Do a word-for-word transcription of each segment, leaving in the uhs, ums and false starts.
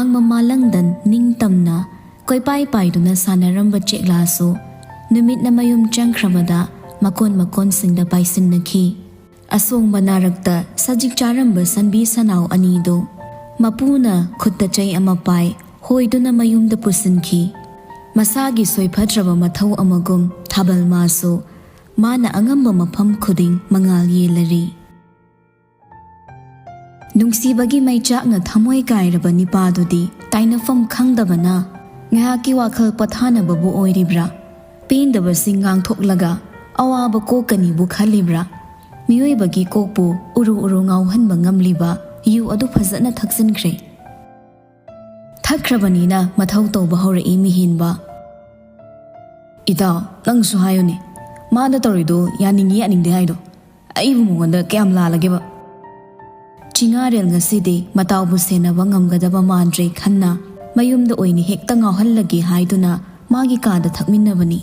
ꯃꯃꯥ ꯂꯪꯗꯟ ꯅꯤꯡꯇꯝꯅ ꯀꯣꯏꯄꯥꯏ ꯄꯥꯏꯗꯨꯅ ꯁꯥꯟꯅꯔꯝꯕ ꯆꯦꯛꯂꯥꯁꯨ ꯅꯨꯃꯤꯠꯅ ꯃꯌꯨꯝ ꯆꯪꯈ꯭ꯔꯕꯗ ꯃꯀꯣꯟ ꯃꯀꯣꯟꯁꯤꯡꯗ ꯄꯥꯏꯁꯤꯟꯅꯈꯤ꯫ ꯑꯁꯣꯡꯕ ꯅꯥꯔꯛꯇ ꯁꯖꯤꯛ ꯆꯥꯔꯝꯕ ꯁꯟꯕꯤ ꯁꯅꯥꯎ ꯑꯅꯤꯗꯨ ꯃꯄꯨꯅ ꯈꯨꯠꯇ ꯆꯩ ꯑꯃ ꯄꯥꯏ ꯍꯣꯏꯗꯨꯅ ꯃꯌꯨꯝꯗ ꯄꯨꯁꯤꯟꯈꯤ꯫ ꯃꯁꯥꯒꯤ ꯁꯣꯏꯐꯠꯇ꯭ꯔꯕ ꯃꯊꯧ ꯑꯃꯒꯨꯝ ꯊꯥꯕꯜ ꯃꯥꯁꯨ ꯃꯥꯅ ꯑꯉꯝꯕ ꯃꯐꯝ ꯈꯨꯗꯤꯡ ꯃꯉꯥꯜ ꯌꯦꯜꯂꯔꯤ꯫ ꯅꯨꯡꯁꯤꯕꯒꯤ ꯃꯩꯆꯥꯛꯅ ꯊꯃꯣꯏ ꯀꯥꯏꯔꯕ ꯅꯤꯄꯥꯗꯨꯗꯤ ꯇꯥꯏꯅꯐꯝ ꯈꯪꯗꯕꯅ ꯉꯥꯏꯍꯥꯛꯀꯤ ꯋꯥꯈꯜ ꯄꯣꯊꯥꯅꯕꯕꯨ ꯑꯣꯏꯔꯤꯕ꯭ꯔꯥ? ꯄꯦꯟꯗꯕꯁꯤꯡ ꯉꯥꯡꯊꯣꯛꯂꯒ ꯑꯋꯥꯕ ꯀꯣꯛꯀꯅꯤꯕꯨ ꯈꯜꯂꯤꯕ꯭ꯔꯥ? ꯃꯤꯑꯣꯏꯕꯒꯤ ꯀꯣꯛꯄꯨ ꯎꯔꯨ ꯎꯔꯨ ꯉꯥꯎꯍꯟꯕ ꯉꯝꯂꯤꯕ ꯌꯨ ꯑꯗꯨ ꯐꯖꯅ ꯊꯛꯆꯤꯟꯈ꯭ꯔꯦ꯫ ꯊꯛꯈ꯭ꯔꯕꯅꯤꯅ ꯃꯊꯧ ꯇꯧꯕ ꯍꯧꯔꯛꯏ ꯃꯤꯍꯦꯟꯕ꯫ ꯏꯇꯥꯎ, ꯅꯪꯁꯨ ꯍꯥꯏꯌꯨꯅꯦ, ꯃꯥꯅ ꯇꯧꯔꯤꯗꯣ ꯌꯥꯅꯤꯡꯉꯤ ꯌꯥꯅꯤꯡꯗꯦ ꯍꯥꯏꯗꯣ ꯑꯩꯕꯨ ꯃꯉꯣꯟꯗ ꯀꯌꯥꯝ ꯂꯥꯜꯂꯒꯦꯕ? ꯆꯤꯉꯥꯔꯦꯜ ꯉꯁꯤꯗꯤ ꯃꯇꯥꯎꯕꯨ ꯁꯦꯟꯅꯕ ꯉꯝꯒꯗꯕ ꯃꯥꯟꯗ꯭ꯔꯦ ꯈꯟꯅ ꯃꯌꯨꯝꯗ ꯑꯣꯏꯅ ꯍꯦꯛꯇ ꯉꯥꯎꯍꯜꯂꯒꯦ ꯍꯥꯏꯗꯨꯅ ꯃꯥꯒꯤ ꯀꯥꯗ ꯊꯛꯃꯤꯟꯅꯕꯅꯤ꯫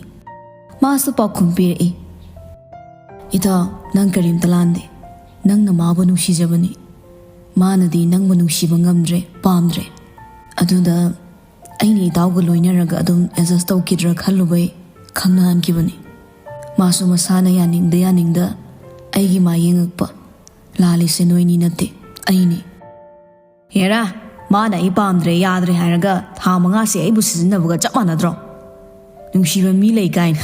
ꯃꯥꯁꯨ ꯄꯥꯎꯈꯨꯝ ꯄꯤꯔꯛꯏ, "ꯏꯇꯥꯎ, ꯅꯪ ꯀꯔꯤꯝꯇ ꯂꯥꯟꯗꯦ꯫ ꯅꯪꯅ ꯃꯥꯕꯨ ꯅꯨꯡꯁꯤꯖꯕꯅꯤ꯫ ꯃꯥꯅꯗꯤ ꯅꯪꯕꯨ ꯅꯨꯡꯁꯤꯕ ꯉꯝꯗ꯭ꯔꯦ, ꯄꯥꯝꯗ꯭ꯔꯦ꯫ ꯑꯗꯨꯗ ꯑꯩꯅ ꯏꯇꯥꯎꯒ ꯂꯣꯏꯅꯔꯒ ꯑꯗꯨꯝ ꯑꯦꯗꯖꯁ ꯇꯧꯈꯤꯗ꯭ꯔꯥ ꯈꯜꯂꯨꯕꯩ ꯈꯪꯅꯍꯟꯈꯤꯕꯅꯤ꯫ ꯃꯥꯁꯨ ꯃꯁꯥꯅ ꯌꯥꯅꯤꯡꯗ ꯌꯥꯅꯤꯡꯗ ꯑꯩꯒꯤ ꯃꯥ ꯌꯦꯡꯉꯛꯄ꯫ ꯂꯥꯜꯂꯤꯁꯦ ꯅꯣꯏꯅꯤ ꯅꯠꯇꯦ, ꯑꯩꯅꯤ꯫" "ꯍꯦꯔꯥ, ꯃꯥꯅ ꯑꯩ ꯄꯥꯝꯗ꯭ꯔꯦ, ꯌꯥꯗ꯭ꯔꯦ ꯍꯥꯏꯔꯒ ꯊꯥ ꯃꯉꯥꯁꯦ ꯑꯩꯕꯨ ꯁꯤꯖꯤꯟꯅꯕꯒ ꯆꯞ ꯃꯥꯟꯅꯗ꯭ꯔꯣ? ꯅꯨꯡꯁꯤꯕ ꯃꯤ ꯂꯩ ꯀꯥꯏꯅ꯫"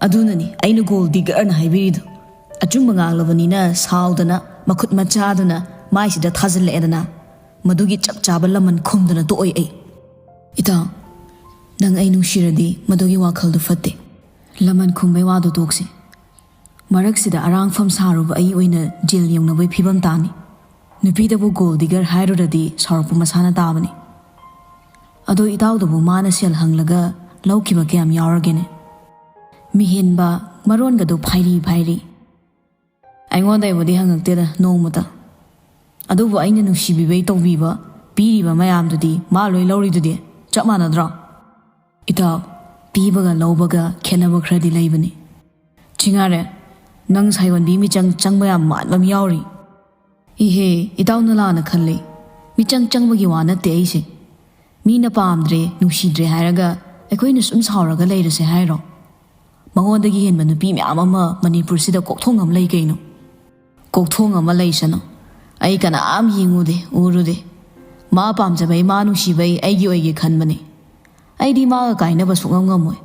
"ꯑꯗꯨꯅꯅꯤ ꯑꯩꯅ ꯒꯣꯜ ꯗꯤꯒꯔꯅ ꯍꯥꯏꯕꯤꯔꯤꯗꯣ꯫ ꯑꯆꯨꯝꯕ ꯉꯥꯡꯂꯕꯅꯤꯅ ꯁꯥꯎꯗꯅ ꯃꯈꯨꯠ ꯃꯆꯥꯗꯨꯅ ꯃꯥꯏꯁꯤꯗ ꯊꯥꯖꯤꯜꯂꯛꯑꯦꯗꯅ꯫ ꯃꯗꯨꯒꯤ ꯆꯞ ꯆꯥꯕ ꯂꯃꯟ ꯈꯨꯝꯗꯅ ꯇꯣꯛꯑꯣꯏ ꯑꯩ꯫" "ꯏꯇꯥꯎ, ꯅꯪ ꯑꯩ ꯅꯨꯡꯁꯤꯔꯗꯤ ꯃꯗꯨꯒꯤ ꯋꯥꯈꯜꯗꯨ ꯐꯠꯇꯦ꯫ ꯂꯃꯟ ꯈꯨꯝꯕꯩ ꯋꯥꯗꯨ ꯇꯣꯛꯁꯤ꯫ ꯃꯔꯛꯁꯤꯗ ꯑꯔꯥꯡꯐꯝ ꯁꯥꯔꯨꯕ ꯑꯩ ꯑꯣꯏꯅ ꯖꯦꯜ ꯌꯧꯅꯕꯩ ꯐꯤꯕꯝ ꯇꯥꯅꯤ꯫ ꯅꯨꯄꯤꯗꯕꯨ ꯒꯣꯜ ꯗꯤꯒꯔ ꯍꯥꯏꯔꯨꯔꯗꯤ ꯁꯥꯎꯔꯛꯄ ꯃꯁꯥꯅ ꯇꯥꯕꯅꯤ꯫ ꯑꯗꯣ ꯏꯇꯥꯎꯗꯨꯕꯨ ꯃꯥꯅ ꯁꯦꯜ ꯍꯪꯂꯒ ꯂꯧꯈꯤꯕ ꯀꯌꯥꯝ ꯌꯥꯎꯔꯒꯦꯅꯦ?" ꯃꯤꯍꯦꯟꯕ ꯃꯔꯣꯟꯒꯗꯣ ꯐꯥꯏꯔꯤ ꯐꯥꯏꯔꯤ꯫ "ꯑꯩꯉꯣꯟꯗ ꯑꯩꯕꯨꯗꯤ ꯍꯪꯉꯛꯇꯦꯗ ꯅꯣꯡꯃꯇ꯫ ꯑꯗꯨꯕꯨ ꯑꯩꯅ ꯅꯨꯡꯁꯤꯕꯤꯕꯩ ꯇꯧꯕꯤꯕ, ꯄꯤꯔꯤꯕ ꯃꯌꯥꯝꯗꯨꯗꯤ ꯃꯥ ꯂꯣꯏ ꯂꯧꯔꯤꯗꯨꯗꯤ ꯆꯞ ꯃꯥꯟꯅꯗ꯭ꯔꯣ?" "ꯏꯇꯥꯎ, ꯄꯤꯕꯒ ꯂꯧꯕꯒ ꯈꯦꯠꯅꯕ ꯈꯔꯗꯤ ꯂꯩꯕꯅꯤ꯫" "ꯆꯤꯡꯉꯥꯔꯦ, ꯅꯪ ꯁꯥꯏꯌꯣꯟꯕꯤ ꯃꯤꯆꯪ ꯆꯪꯕ ꯌꯥꯝ ꯃꯥꯟꯕ ꯑꯃ ꯌꯥꯎꯔꯤ꯫" "ꯏꯍꯦ, ꯏꯇꯥꯎꯅ ꯂꯥꯟꯅ ꯈꯜꯂꯤ꯫ ꯃꯤꯆꯪ ꯆꯪꯕꯒꯤ ꯋꯥ ꯅꯠꯇꯦ ꯑꯩꯁꯦ꯫ ꯃꯤꯅ ꯄꯥꯝꯗ꯭ꯔꯦ, ꯅꯨꯡꯁꯤꯗ꯭ꯔꯦ ꯍꯥꯏꯔꯒ ꯑꯩꯈꯣꯏꯅ ꯁꯨꯝ ꯁꯥꯎꯔꯒ ꯂꯩꯔꯁꯦ ꯍꯥꯏꯔꯣ? ꯃꯉꯣꯟꯗꯒꯤ ꯍꯦꯟꯕ ꯅꯨꯄꯤ ꯃꯌꯥꯝ ꯑꯃ ꯃꯅꯤꯄꯨꯔꯁꯤꯗ ꯀꯣꯛꯊꯣꯡ ꯑꯃ ꯂꯩ ꯀꯩꯅꯣ꯫ ꯀꯣꯛꯊꯣꯡ ꯑꯃ ꯂꯩꯁꯅꯨ꯫ ꯑꯩ ꯀꯅꯥꯝ ꯌꯦꯡꯉꯨꯗꯦ, ꯎꯔꯨꯗꯦ꯫ ꯃꯥ ꯄꯥꯝꯖꯕꯩ, ꯃꯥ ꯅꯨꯡꯁꯤꯕꯩ ꯑꯩꯒꯤ ꯑꯣꯏꯒꯦ ꯈꯟꯕꯅꯤ꯫ ꯑꯩꯗꯤ ꯃꯥꯒ ꯀꯥꯏꯅꯕ ꯁꯨꯡꯉꯝ ꯉꯝꯃꯣꯏ꯫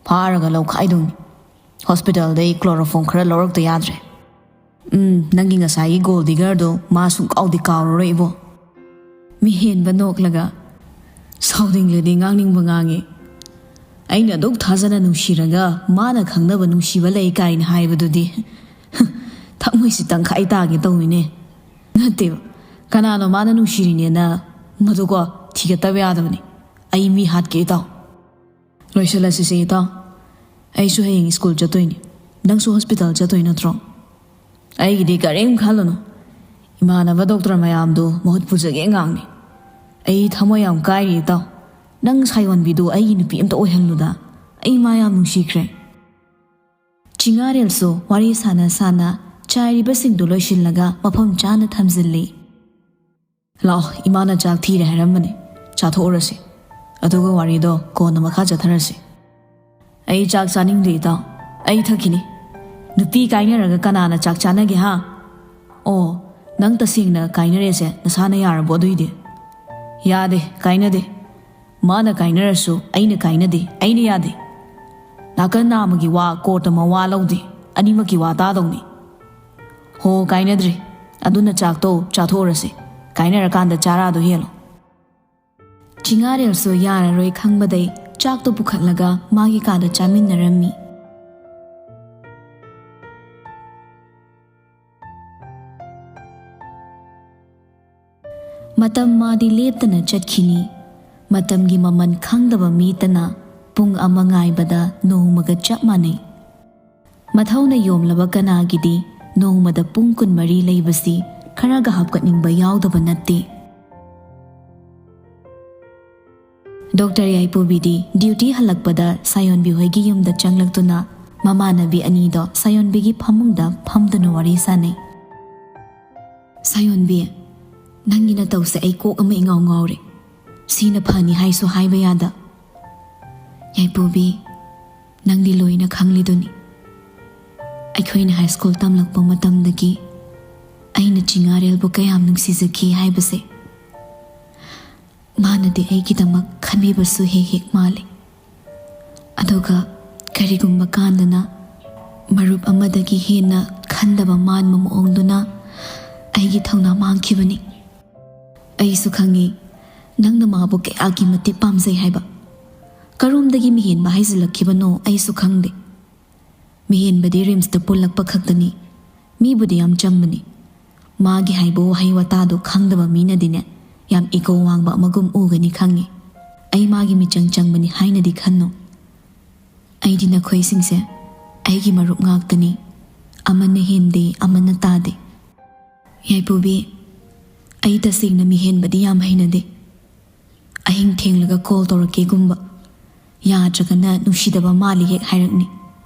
ꯐꯥꯔꯒ ꯂꯧꯈꯥꯏꯗꯧꯅꯤ꯫ ꯍꯣꯁꯄꯤꯇꯥꯜꯗꯩ ꯀ꯭ꯂꯣꯔꯣꯐꯣꯝ ꯈꯔ ꯂꯧꯔꯛꯇ ꯌꯥꯗ꯭ꯔꯦ꯫ ꯎꯝ, ꯅꯪꯒꯤ ꯉꯁꯥꯏꯒꯤ ꯒꯣꯜ ꯗꯤꯒꯔꯗꯣ ꯃꯥ ꯁꯨꯡꯀꯥꯎꯗꯤ ꯀꯥꯎꯔꯔꯣꯏ ꯏꯕꯣ꯫ ꯃꯤꯍꯦꯟꯕ ꯅꯣꯛꯂꯒ, ꯁꯥꯎꯅꯤꯡꯂꯗꯤ ꯉꯥꯡꯅꯤꯡꯕ ꯉꯥꯡꯉꯤ꯫ ꯑꯩꯅ ꯑꯗꯨꯛ ꯊꯥꯖꯅ ꯅꯨꯡꯁꯤꯔꯒ ꯃꯥꯅ ꯈꯪꯅꯕ ꯅꯨꯡꯁꯤꯕ ꯂꯩ ꯀꯥꯏꯅ ꯍꯥꯏꯕꯗꯨꯗꯤ ꯊꯃꯣꯏꯁꯤ ꯇꯪꯈꯥꯏ ꯇꯥꯒꯦ ꯇꯧꯋꯤꯅꯦ꯫ ꯅꯠꯇꯦꯕ, ꯀꯅꯥꯅꯣ ꯃꯥꯅ ꯅꯨꯡꯁꯤꯔꯤꯅꯦꯅ ꯃꯗꯨꯀꯣ ꯊꯤꯒꯠꯇꯕ ꯌꯥꯗꯕꯅꯤ꯫ ꯑꯩ ꯃꯤ ꯍꯥꯠꯀꯦ ꯏꯇꯥꯎ꯫ ꯂꯣꯏꯁꯤꯜꯂꯁꯤꯁꯦ ꯏꯇꯥꯎ꯫ ꯑꯩꯁꯨ ꯍꯌꯦꯡ ꯁ꯭ꯀꯨꯜ ꯆꯠꯇꯣꯏꯅꯤ꯫ ꯅꯪꯁꯨ ꯍꯣꯁꯄꯤꯇꯥꯜ ꯆꯠꯇꯣꯏ ꯅꯠꯇ꯭ꯔꯣ? ꯑꯩꯒꯤꯗꯤ ꯀꯔꯤꯝ ꯈꯜꯂꯨꯅꯨ꯫ ꯏꯃꯥꯟꯅꯕ ꯗꯣꯛꯇꯔ ꯃꯌꯥꯝꯗꯨ ꯃꯍꯨꯠ ꯄꯨꯖꯒꯦ ꯉꯥꯡꯅꯤ꯫ ꯑꯩ ꯊꯃꯣꯏ ꯌꯥꯝ ꯀꯥꯏꯔꯤ ꯏꯇꯥꯎ꯫ ꯅꯪ ꯁꯥꯌꯣꯟꯕꯤꯗꯨ ꯑꯩꯒꯤ ꯅꯨꯄꯤ ꯑꯝꯇ ꯑꯣꯏꯍꯜꯂꯨꯗ꯫ ꯑꯩ ꯃꯥ ꯌꯥꯝ ꯅꯨꯡꯁꯤꯈ꯭ꯔꯦ꯫ ꯆꯤꯉꯥꯔꯦꯜꯁꯨ ꯋꯥꯔꯤ ꯁꯥꯅ ꯁꯥꯅ ꯆꯥꯏꯔꯤꯕꯁꯤꯡꯗꯨ ꯂꯣꯏꯁꯤꯜꯂꯒ ꯃꯐꯝ ꯆꯥꯅ ꯊꯝꯖꯤꯜꯂꯤ꯫ ꯂꯥꯛꯑꯣ, ꯏꯃꯥꯅ ꯆꯥꯛ ꯊꯤꯔꯦ ꯍꯥꯏꯔꯝꯕꯅꯤ, ꯆꯥꯊꯣꯛꯎꯔꯁꯤ꯫ ꯑꯗꯨꯒ ꯋꯥꯔꯤꯗꯣ ꯀꯣꯟꯅ ꯃꯈꯥ ꯆꯠꯊꯔꯁꯤ꯫ ꯑꯩ ꯆꯥꯛ ꯆꯥꯅꯤꯡꯗꯦ ꯏꯇꯥꯎ, ꯑꯩ ꯊꯛꯈꯤꯅꯤ꯫ ꯅꯨꯄꯤ ꯀꯥꯏꯅꯔꯒ ꯀꯅꯥꯅ ꯆꯥꯛ ꯆꯥꯅꯒꯦ ꯍꯥ? ꯑꯣ, ꯅꯪ ꯇꯁꯦꯡꯅ ꯀꯥꯏꯅꯔꯦꯁꯦ ꯅꯁꯥꯅ ꯌꯥꯔꯕꯣ ꯑꯗꯨꯏꯗꯤ? ꯌꯥꯗꯦ, ꯀꯥꯏꯅꯗꯦ꯫ ꯃꯥꯅ ꯀꯥꯏꯅꯔꯁꯨ ꯑꯩꯅ ꯀꯥꯏꯅꯗꯦ, ꯑꯩꯅ ꯌꯥꯗꯦ꯫ ꯅꯥꯀꯟ ꯅꯥꯝꯃꯒꯤ ꯋꯥ ꯀꯣꯔꯠꯇ ꯃꯋꯥ ꯂꯧꯗꯦ, ꯑꯅꯤꯃꯛꯀꯤ ꯋꯥ ꯇꯥꯗꯧꯅꯤ꯫ ꯍꯣ, ꯀꯥꯏꯅꯗ꯭ꯔꯤ꯫ ꯑꯗꯨꯅ ꯆꯥꯛꯇꯣ ꯆꯥꯊꯣꯛꯎꯔꯁꯤ꯫ ꯀꯥꯏꯅꯔꯀꯥꯟꯗ ꯆꯥꯔꯥꯗꯣ ꯍꯦꯜꯂꯣ꯫ ꯆꯤꯉꯥꯔꯦꯜꯁꯨ ꯌꯥꯔꯔꯣꯏ ꯈꯪꯕꯗꯩ ꯆꯥꯛꯇꯣ ꯄꯨꯈꯠꯂꯒ ꯃꯥꯒꯤ ꯀꯥꯗ ꯆꯥꯃꯤꯟꯅꯔꯝꯃꯤ꯫ ꯃꯇꯝ ꯃꯥꯗꯤ ꯂꯦꯞꯇꯅ ꯆꯠꯈꯤꯅꯤ꯫ ꯃꯇꯝꯒꯤ ꯃꯃꯜ ꯈꯪꯗꯕ ꯃꯤꯇꯅ ꯄꯨꯡ ꯑꯃ ꯉꯥꯏꯕꯗ ꯅꯣꯡꯃꯒ ꯆꯞ ꯃꯥꯟꯅꯩ꯫ ꯃꯊꯧꯅ ꯌꯣꯝꯂꯕ ꯀꯅꯥꯒꯤꯗꯤ ꯅꯣꯡꯃꯗ ꯄꯨꯡ ꯀꯨꯟꯃꯔꯤ ꯂꯩꯕꯁꯤ ꯈꯔꯒ ꯍꯥꯞꯀꯠꯅꯤꯡꯕ ꯌꯥꯎꯗꯕ ꯅꯠꯇꯦ꯫ ꯗꯣꯛꯇꯔ ꯌꯥꯏꯄꯨꯕꯤꯗꯤ ꯗ꯭ꯌꯨꯇꯤ ꯍꯜꯂꯛꯄꯗ ꯁꯥꯌꯣꯟꯕꯤ ꯍꯣꯏꯒꯤ ꯌꯨꯝꯗ ꯆꯪꯂꯛꯇꯨꯅ ꯃꯃꯥꯟꯅꯕꯤ ꯑꯅꯤꯗꯣ ꯁꯥꯌꯣꯟꯕꯤꯒꯤ ꯐꯃꯨꯡꯗ ꯐꯝꯗꯨꯅ ꯋꯥꯔꯤ ꯁꯥꯅꯩ꯫ ꯁꯥꯌꯣꯟꯕꯤ, ꯅꯪꯒꯤ ꯅꯇꯧꯁꯦ ꯑꯩ ꯀꯣꯛ ꯑꯃ ꯏꯉꯥꯎ ꯉꯥꯎꯔꯦ꯫ ꯁꯤꯅ ꯐꯅꯤ ꯍꯥꯏꯁꯨ ꯍꯥꯏꯕ ꯌꯥꯗ꯫ ꯌꯥꯏꯄꯨꯕꯤ, ꯅꯪꯗꯤ ꯂꯣꯏꯅ ꯈꯪꯂꯤꯗꯨꯅꯤ꯫ ꯑꯩꯈꯣꯏꯅ ꯍꯥꯏ ꯁ꯭ꯀꯨꯜ ꯇꯝꯂꯛꯄ ꯃꯇꯝꯗꯒꯤ ꯑꯩꯅ ꯆꯤꯡꯉꯥꯔꯦꯜꯕꯨ ꯀꯌꯥꯝ ꯅꯨꯡꯁꯤꯖꯈꯤ ꯍꯥꯏꯕꯁꯦ꯫ ꯃꯥꯅꯗꯤ ꯑꯩꯒꯤꯗꯃꯛ ꯈꯟꯕꯤꯕꯁꯨ ꯍꯦꯛ ꯍꯦꯛ ꯃꯥꯜꯂꯤ꯫ ꯑꯗꯨꯒ ꯀꯔꯤꯒꯨꯝꯕ ꯀꯥꯟꯗꯅ ꯃꯔꯨꯞ ꯑꯃꯗꯒꯤ ꯍꯦꯟꯅ ꯈꯟꯗꯕ ꯃꯥꯟꯕ ꯃꯑꯣꯡꯗꯨꯅ ꯑꯩꯒꯤ ꯊꯧꯅꯥ ꯃꯥꯡꯈꯤꯕꯅꯤ꯫ ꯑꯩꯁꯨ ꯈꯪꯉꯤ ꯅꯪꯅ ꯃꯥꯕꯨ ꯀꯌꯥꯒꯤ ꯃꯇꯤꯛ ꯄꯥꯝꯖꯩ ꯍꯥꯏꯕ꯫ ꯀꯔꯣꯝꯗꯒꯤ ꯃꯤꯍꯦꯟꯕ ꯍꯥꯏꯖꯤꯜꯂꯛꯈꯤꯕꯅꯣ ꯑꯩꯁꯨ ꯈꯪꯗꯦ꯫ ꯃꯤꯍꯦꯟꯕꯗꯤ ꯔꯤꯝꯁꯇ ꯄꯨꯜꯂꯛꯄ ꯈꯛꯇꯅꯤ꯫ ꯃꯤꯕꯨꯗꯤ ꯌꯥꯝ ꯆꯝꯕꯅꯤ꯫ ꯃꯥꯒꯤ ꯍꯥꯏꯕ ꯋꯥꯍꯩ ꯋꯥꯇꯥꯗꯣ ꯈꯪꯗꯕ ꯃꯤꯅꯗꯤꯅꯦ ꯌꯥꯝ ꯏꯒꯣ ꯋꯥꯡꯕ ꯑꯃꯒꯨꯝ ꯎꯒꯅꯤ ꯈꯪꯉꯤ꯫ ꯑꯩ ꯃꯥꯒꯤ ꯃꯤꯆꯪ ꯆꯪꯕꯅꯤ ꯍꯥꯏꯅꯗꯤ ꯈꯟꯅꯨ꯫ ꯑꯩꯗꯤ ꯅꯈꯣꯏꯁꯤꯡꯁꯦ ꯑꯩꯒꯤ ꯃꯔꯨꯞ ꯉꯥꯛꯇꯅꯤ꯫ ꯑꯃꯅ ꯍꯦꯟꯗꯦ, ꯑꯃꯅ ꯇꯥꯗꯦ꯫ ꯌꯥꯏꯄꯨꯕꯤ, ꯑꯩ ꯇꯁꯦꯡꯅ ꯃꯤꯍꯦꯟꯕꯗꯤ ꯌꯥꯝ ꯍꯩꯅꯗꯦ꯫ ꯑꯍꯤꯡ ꯊꯦꯡꯂꯒ ꯀꯣꯜ ꯇꯧꯔꯛꯀꯦꯒꯨꯝꯕ, ꯌꯥꯗ꯭ꯔꯒꯅ ꯅꯨꯡꯁꯤꯗꯕ ꯃꯥꯜꯂꯤ ꯍꯦꯛ ꯍꯥꯏꯔꯛꯅꯤ꯫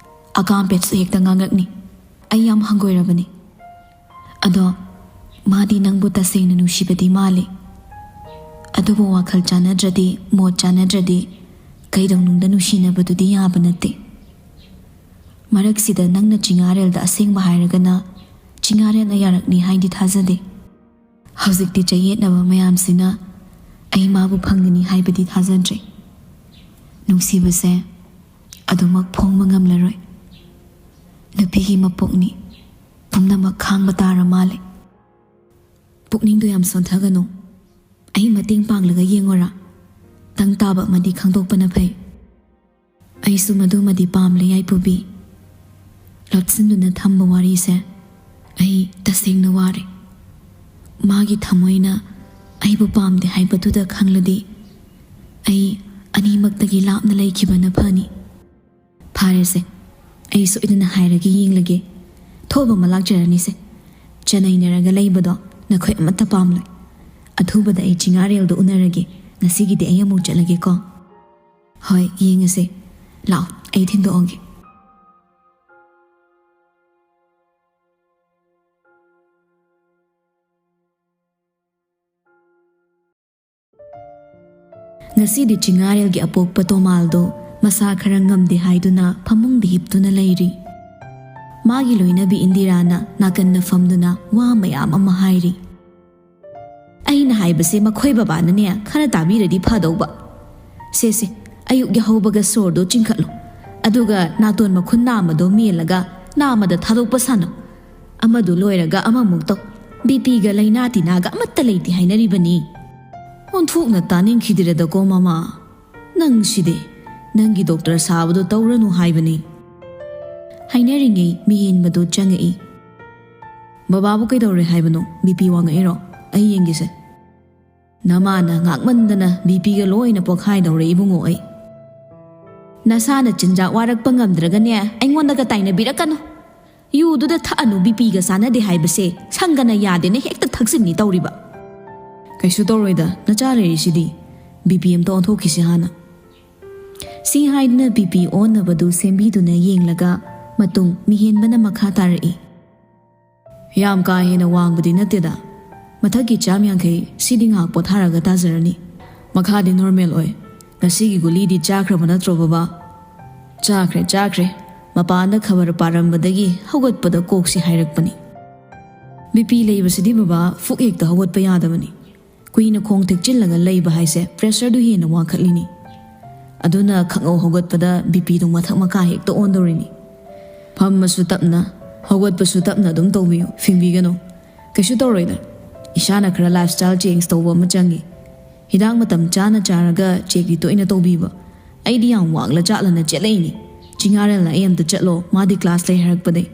ꯑꯀꯥꯝ ꯄꯦꯠꯁꯨ ꯍꯦꯛꯇ ꯉꯥꯡꯉꯛꯅꯤ꯫ ꯑꯩ ꯌꯥꯝ ꯍꯪꯒꯣꯏꯔꯕꯅꯤ꯫ ꯑꯗꯣ ꯃꯥꯗꯤ ꯅꯪꯕꯨ ꯇꯁꯦꯡꯅ ꯅꯨꯡꯁꯤꯕꯗꯤ ꯃꯥꯜꯂꯤ꯫ ꯑꯗꯨꯕꯨ ꯋꯥꯈꯜ ꯆꯥꯟꯅꯗ꯭ꯔꯗꯤ, ꯃꯣꯠ ꯆꯥꯟꯅꯗ꯭ꯔꯗꯤ ꯀꯩꯗꯧꯅꯨꯡꯗ ꯅꯨꯡꯁꯤꯅꯕꯗꯨꯗꯤ ꯌꯥꯕ ꯅꯠꯇꯦ꯫ ꯃꯔꯛꯁꯤꯗ ꯅꯪꯅ ꯆꯤꯡꯉꯥꯔꯦꯜꯗ ꯑꯁꯦꯡꯕ ꯍꯥꯏꯔꯒꯅ ꯆꯤꯡꯉꯥꯔꯦꯜꯅ ꯌꯥꯔꯛꯅꯤ ꯍꯥꯏꯗꯤ ꯊꯥꯖꯗꯦ꯫ ꯍꯧꯖꯤꯛꯇꯤ ꯆꯌꯦꯠꯅꯕ ꯃꯌꯥꯝꯁꯤꯅ ꯑꯩ ꯃꯥꯕꯨ ꯐꯪꯒꯅꯤ ꯍꯥꯏꯕꯗꯤ ꯊꯥꯖꯗ꯭ꯔꯦ꯫ ꯅꯨꯡꯁꯤꯕꯁꯦ ꯑꯗꯨꯃꯛ ꯐꯣꯡꯕ ꯉꯝꯂꯔꯣꯏ꯫ ꯅꯨꯄꯤꯒꯤ ꯃꯄꯣꯛꯅꯤ, ꯄꯨꯝꯅꯃꯛ ꯈꯥꯡꯕ ꯇꯥꯔ ꯃꯥꯜꯂꯦ꯫ ꯄꯨꯛꯅꯤꯡꯗꯣ ꯌꯥꯝ ꯁꯣꯟꯊꯒꯅꯨ꯫ ꯑꯩ ꯃꯇꯦꯡ ꯄꯥꯡꯂꯒ ꯌꯦꯡꯉꯣꯔꯥ? ꯇꯪ ꯇꯥꯕ ꯑꯃꯗꯤ ꯈꯪꯗꯣꯛꯄꯅ ꯐꯩ꯫ ꯑꯩꯁꯨ ꯃꯗꯨꯃꯗꯤ ꯄꯥꯝꯂꯦ, ꯌꯥꯏꯄꯨꯕꯤ꯫ ꯂꯣꯠꯁꯤꯟꯗꯨꯅ ꯊꯝꯕ ꯋꯥꯔꯤꯁꯦ ꯑꯩ ꯇꯁꯦꯡꯅ ꯋꯥꯔꯦ꯫ ꯃꯥꯒꯤ ꯊꯃꯣꯏꯅ ꯑꯩꯕꯨ ꯄꯥꯝꯗꯦ ꯍꯥꯏꯕꯗꯨꯗ ꯈꯪꯂꯗꯤ ꯑꯩ ꯑꯅꯤꯃꯛꯇꯒꯤ ꯂꯥꯞꯅ ꯂꯩꯈꯤꯕꯅ ꯐꯅꯤ꯫ ꯐꯔꯦꯁꯦ, ꯑꯩ ꯁꯣꯏꯗꯅ ꯍꯥꯏꯔꯒ ꯌꯦꯡꯂꯒꯦ꯫ ꯊꯣꯛꯑꯕ ꯑꯃ ꯂꯥꯛꯆꯔꯅꯤꯁꯦ꯫ ꯆꯅꯩꯅꯔꯒ ꯂꯩꯕꯗꯣ ꯅꯈꯣꯏ ꯑꯃꯠꯇ ꯄꯥꯝꯂꯣꯏ꯫ ꯑꯊꯨꯕꯗ ꯑꯩ ꯆꯤꯡꯉꯥꯔꯦꯜꯗꯣ ꯎꯅꯔꯒꯦ꯫ ꯉꯁꯤꯒꯤꯗꯤ ꯑꯩ ꯑꯃꯨꯛ ꯆꯠꯂꯒꯦꯀꯣ꯫ ꯍꯣꯏ, ꯌꯦꯡꯉꯁꯦ꯫ ꯂꯥꯛꯑꯣ, ꯑꯩ ꯊꯤꯟꯗꯣꯛꯑꯒꯦ꯫ ꯉꯁꯤꯗꯤ ꯆꯤꯡꯉꯥꯔꯦꯜꯒꯤ ꯑꯄꯣꯛꯄ ꯇꯣꯃꯥꯜꯗꯣ ꯃꯁꯥ ꯈꯔ ꯉꯝꯗꯦ ꯍꯥꯏꯗꯨꯅ ꯐꯃꯨꯡꯗ ꯍꯤꯞꯇꯨꯅ ꯂꯩꯔꯤ꯫ ꯃꯥꯒꯤ ꯂꯣꯏꯅꯕꯤ ꯏꯟꯗꯤꯔꯥꯅ ꯅꯥꯀꯟꯗ ꯐꯝꯗꯨꯅ ꯋꯥ ꯃꯌꯥꯝ ꯑꯃ ꯍꯥꯏꯔꯤ꯫ "ꯑꯩꯅ ꯍꯥꯏꯕꯁꯦ ꯃꯈꯣꯏ ꯕꯕꯥꯅꯅꯦ ꯈꯔ ꯇꯥꯕꯤꯔꯗꯤ ꯐꯗꯧꯕ꯫ ꯁꯦ ꯁꯦ, ꯑꯌꯨꯛ ꯌꯥꯍꯧꯕꯒ ꯁꯣꯔꯗꯣ ꯆꯤꯡꯈꯠꯂꯣ, ꯑꯗꯨꯒ ꯅꯥꯇꯣꯟ ꯃꯈꯨꯟ ꯅꯥꯝꯃꯗꯣ ꯃꯦꯜꯂꯒ ꯅꯥꯝꯃꯗ ꯊꯥꯗꯣꯛꯄ ꯁꯥꯟꯅꯧ꯫ ꯑꯃꯗꯨ ꯂꯣꯏꯔꯒ ꯑꯃꯃꯨꯛ ꯇꯧ꯫ ꯕꯤ ꯄꯤꯒ ꯂꯥꯏꯅꯥ ꯇꯤꯟꯅꯥꯒ ꯑꯃꯠꯇ ꯂꯩꯇꯦ ꯍꯥꯏꯅꯔꯤꯕꯅꯤ꯫" ꯑꯣꯟꯊꯣꯛꯅ ꯇꯥꯅꯤꯡꯈꯤꯗ꯭ꯔꯦꯗꯀꯣ ꯃꯃꯥ꯫ "ꯅꯪꯁꯤꯗꯤ, ꯅꯪꯒꯤ ꯗꯣꯛꯇꯔ ꯁꯥꯕꯗꯣ ꯇꯧꯔꯅꯨ ꯍꯥꯏꯕꯅꯤ꯫" ꯍꯥꯏꯅꯔꯤꯉꯩ ꯃꯤꯍꯦꯟꯕꯗꯨ ꯆꯪꯉꯛꯏ꯫ "ꯕꯕꯥꯕꯨ ꯀꯩꯗꯧꯔꯦ ꯍꯥꯏꯕꯅꯣ? ꯕꯤ ꯄꯤ ꯋꯥꯡꯉꯛꯏꯔꯣ? ꯑꯩ ꯌꯦꯡꯒꯦꯁꯦ꯫" "ꯅꯃꯥꯅ ꯉꯥꯛꯃꯟꯗꯅ ꯕꯤ ꯄꯤꯒ ꯂꯣꯏꯅ ꯄꯣꯛꯈꯥꯏꯗꯧꯔꯦ ꯏꯕꯨꯡꯉꯣ ꯑꯩ꯫" "ꯅꯁꯥꯅ ꯆꯤꯟꯖꯥꯛ ꯋꯥꯔꯛꯄ ꯉꯝꯗ꯭ꯔꯒꯅꯦ ꯑꯩꯉꯣꯟꯗꯒ ꯇꯥꯏꯅꯕꯤꯔꯛꯀꯅꯨ꯫ ꯌꯨꯗꯨꯗ ꯊꯛꯑꯅꯨ, ꯕꯤ ꯄꯤꯒ ꯆꯥꯟꯅꯗꯦ ꯍꯥꯏꯕꯁꯦ ꯁꯪꯒꯅ ꯌꯥꯗꯦꯅ ꯍꯦꯛꯇ ꯊꯛꯆꯤꯟꯅꯤ ꯇꯧꯔꯤꯕ꯫" "ꯀꯩꯁꯨ ꯇꯧꯔꯣꯏꯗ, ꯅꯆꯥ ꯂꯩꯔꯤꯁꯤꯗꯤ꯫ ꯕꯤ ꯄꯤ ꯑꯝꯇ ꯑꯣꯟꯊꯣꯛꯈꯤꯁꯤ ꯍꯥꯟꯅ꯫" ꯁꯤ ꯍꯥꯏꯗꯨꯅ ꯕꯤ ꯄꯤ ꯑꯣꯟꯅꯕꯗꯨ ꯁꯦꯝꯕꯤꯗꯨꯅ ꯌꯦꯡꯂꯒ ꯃꯇꯨꯡ ꯃꯤꯍꯦꯟꯕꯅ ꯃꯈꯥ ꯇꯥꯔꯛꯏ꯫ "ꯌꯥꯝ ꯀꯥ ꯍꯦꯟꯅ ꯋꯥꯡꯕꯗꯤ ꯅꯠꯇꯦꯗ꯫ ꯃꯊꯛꯀꯤ ꯆꯥꯝ ꯌꯥꯡꯈꯩ, ꯁꯤꯗꯤ ꯉꯥꯏꯍꯥꯛ ꯄꯣꯊꯥꯔꯒ ꯇꯥꯖꯔꯅꯤ꯫ ꯃꯈꯥꯗꯤ ꯅꯣꯔꯃꯦꯜ ꯑꯣꯏ꯫ ꯉꯁꯤꯒꯤ ꯒꯨꯂꯤꯗꯤ ꯆꯥꯈ꯭ꯔꯕ ꯅꯠꯇ꯭ꯔꯣ ꯕꯕꯥ?" "ꯆꯥꯈ꯭ꯔꯦ, ꯆꯥꯈ꯭ꯔꯦ꯫ ꯃꯄꯥꯟꯗ ꯈꯕꯔ ꯄꯥꯔꯝꯕꯗꯒꯤ ꯍꯧꯒꯠꯄꯗ ꯀꯣꯛꯁꯤ ꯍꯥꯏꯔꯛꯄꯅꯤ꯫" "ꯕꯤ ꯄꯤ ꯂꯩꯕꯁꯤꯗꯤ ꯕꯕꯥ ꯐꯨꯛ ꯍꯦꯛꯇ ꯍꯧꯒꯠꯄ ꯌꯥꯗꯕꯅꯤ꯫ ꯀꯨꯏꯅ ꯈꯣꯡ ꯊꯦꯛꯆꯤꯜꯂꯒ ꯂꯩꯕ ꯍꯥꯏꯁꯦ ꯄ꯭ꯔꯦꯁꯔꯗꯨ ꯍꯦꯟꯅ ꯋꯥꯡꯈꯠꯂꯤꯅꯤ꯫ ꯑꯗꯨꯅ ꯈꯪꯍꯧ ꯍꯧꯒꯠꯄꯗ ꯕꯤ ꯄꯤꯗꯨ ꯃꯊꯛ ꯃꯈꯥ ꯍꯦꯛꯇ ꯑꯣꯟꯗꯧꯔꯤꯅꯤ꯫ ꯐꯝꯃꯁꯨ ꯇꯞꯅ, ꯍꯧꯒꯠꯄꯁꯨ ꯇꯞꯅ ꯑꯗꯨꯝ ꯇꯧꯕꯤꯌꯨ, ꯐꯤꯡꯕꯤꯒꯅꯨ꯫ ꯀꯩꯁꯨ ꯇꯧꯔꯣꯏꯗ꯫ ꯏꯁꯥꯅ ꯈꯔ ꯂꯥꯏꯐ ꯁ꯭ꯇꯥꯏꯜ ꯆꯦꯟꯖ ꯇꯧꯕ ꯑꯃ ꯆꯪꯉꯤ꯫ ꯍꯤꯗꯥꯛ ꯃꯇꯝ ꯆꯥꯅ ꯆꯥꯔꯒ ꯆꯦꯛꯇꯤ ꯇꯣꯏꯅ ꯇꯧꯕꯤꯕ꯫ ꯑꯩꯗꯤ ꯌꯥꯝ ꯋꯥꯡꯂ ꯆꯥꯠꯂꯅ ꯆꯦꯜꯂꯛꯏꯅꯤ꯫ ꯆꯤꯡꯉꯥꯔꯦꯜꯅ ꯑꯩ ꯑꯝꯇ ꯆꯠꯂꯣ, ꯃꯥꯗꯤ ꯀ꯭ꯂꯥꯁ ꯂꯩ ꯍꯥꯏꯔꯛꯄꯗꯩ꯫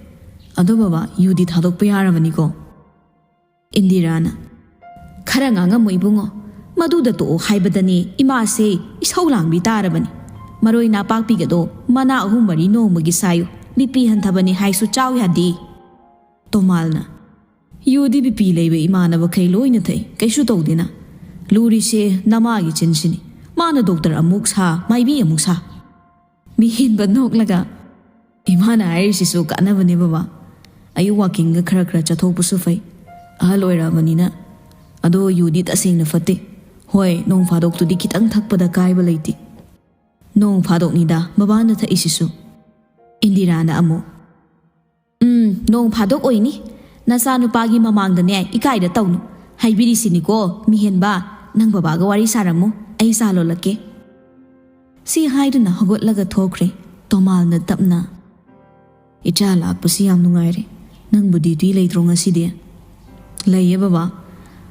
ꯑꯗꯣ ꯕꯕꯥ, ꯌꯨꯗꯤ ꯊꯥꯗꯣꯛꯄ ꯌꯥꯔꯕꯅꯤꯀꯣ?" ꯏꯟꯗꯤꯔꯥꯅ, "ꯈꯔ ꯉꯥꯡꯉꯝꯃꯨ ꯏꯕꯨꯡꯉꯣ, ꯃꯗꯨꯗ ꯇꯣꯛꯑꯣ ꯍꯥꯏꯕꯗꯅꯦ ꯏꯃꯥꯁꯦ ꯏꯁꯧ ꯂꯥꯡꯕꯤ ꯇꯥꯔꯕꯅꯤ꯫ ꯃꯔꯣꯏ ꯅꯥꯄꯥꯛꯄꯤꯒꯗꯣ ꯃꯅꯥ ꯑꯍꯨꯝ ꯃꯔꯤ ꯅꯣꯡꯃꯒꯤ ꯁꯥꯏꯌꯨ, ꯕꯤ ꯄꯤ ꯍꯟꯊꯕꯅꯤ ꯍꯥꯏꯁꯨ ꯆꯥꯎ ꯌꯥꯗꯦ꯫" ꯇꯣꯃꯥꯜꯅ, "ꯌꯨꯗꯤ ꯕꯤ ꯄꯤ ꯂꯩꯕ ꯏꯃꯥꯟꯅꯕꯈꯩ ꯂꯣꯏꯅ ꯊꯛꯏ, ꯀꯩꯁꯨ ꯇꯧꯗꯦꯅ꯫ ꯂꯨꯔꯤꯁꯦ ꯅꯃꯥꯒꯤ ꯆꯤꯟꯁꯤꯅꯤ, ꯃꯥꯅ ꯗꯣꯛꯇꯔ ꯑꯃꯨꯛ ꯁꯥ, ꯃꯥꯏꯕꯤ ꯑꯃꯨꯛ ꯁꯥ꯫" ꯃꯤꯍꯦꯟꯕ ꯅꯣꯛꯂꯒ, "ꯏꯃꯥꯅ ꯍꯥꯏꯔꯤꯁꯤꯁꯨ ꯀꯥꯟꯅꯕꯅꯦ ꯕꯕꯥ꯫ ꯑꯌꯨꯛ ꯋꯥꯀꯤꯡꯒ ꯈꯔ ꯈꯔ ꯆꯠꯊꯣꯛꯄꯁꯨ ꯐꯩ, ꯑꯍꯜ ꯑꯣꯏꯔꯛꯑꯕꯅꯤꯅ꯫ ꯑꯗꯣ ꯌꯨꯗꯤ ꯇꯁꯦꯡꯅ ꯐꯠꯇꯦ꯫ "ꯍꯣꯏ, ꯅꯣꯡ ꯐꯥꯗꯣꯛꯇꯨꯗꯤ ꯈꯤꯇꯪ ꯊꯛꯄꯗ ꯀꯥꯏꯕ ꯂꯩꯇꯦ꯫ ꯅꯣꯡ ꯐꯥꯗꯣꯛꯅꯤꯗ ꯕꯕꯥꯅ ꯊꯛꯏꯁꯤꯁꯨ꯫" ꯏꯟꯗꯤꯔꯥꯅ ꯑꯃꯨꯛ, "ꯎꯝ, ꯅꯣꯡ ꯐꯥꯗꯣꯛ ꯑꯣꯏꯅꯤ꯫ ꯅꯆꯥꯅꯨꯄꯥꯒꯤ ꯃꯃꯥꯡꯗꯅꯦ ꯏꯀꯥꯏꯗ ꯇꯧꯅꯨ꯫ ꯍꯥꯏꯕꯤꯔꯤꯁꯤꯅꯤꯀꯣ, ꯃꯤꯍꯦꯟꯕ, ꯅꯪ ꯕꯕꯥꯒ ꯋꯥꯔꯤ ꯁꯥꯔꯝꯃꯨ, ꯑꯩ ꯆꯥ ꯂꯣꯜꯂꯛꯀꯦ꯫" ꯁꯤ ꯍꯥꯏꯗꯨꯅ ꯍꯧꯒꯠꯂꯒ ꯊꯣꯛꯈ꯭ꯔꯦ ꯇꯣꯃꯥꯜꯅ ꯇꯞꯅ꯫ "ꯏꯆꯥ ꯂꯥꯛꯄꯁꯤ ꯌꯥꯝ ꯅꯨꯡꯉꯥꯏꯔꯦ꯫ ꯅꯪꯕꯨ ꯗ꯭ꯌꯨꯇꯤ ꯂꯩꯇ꯭ꯔꯣ ꯉꯁꯤꯗꯤ?" "ꯂꯩꯌꯦ ꯕꯕꯥ꯫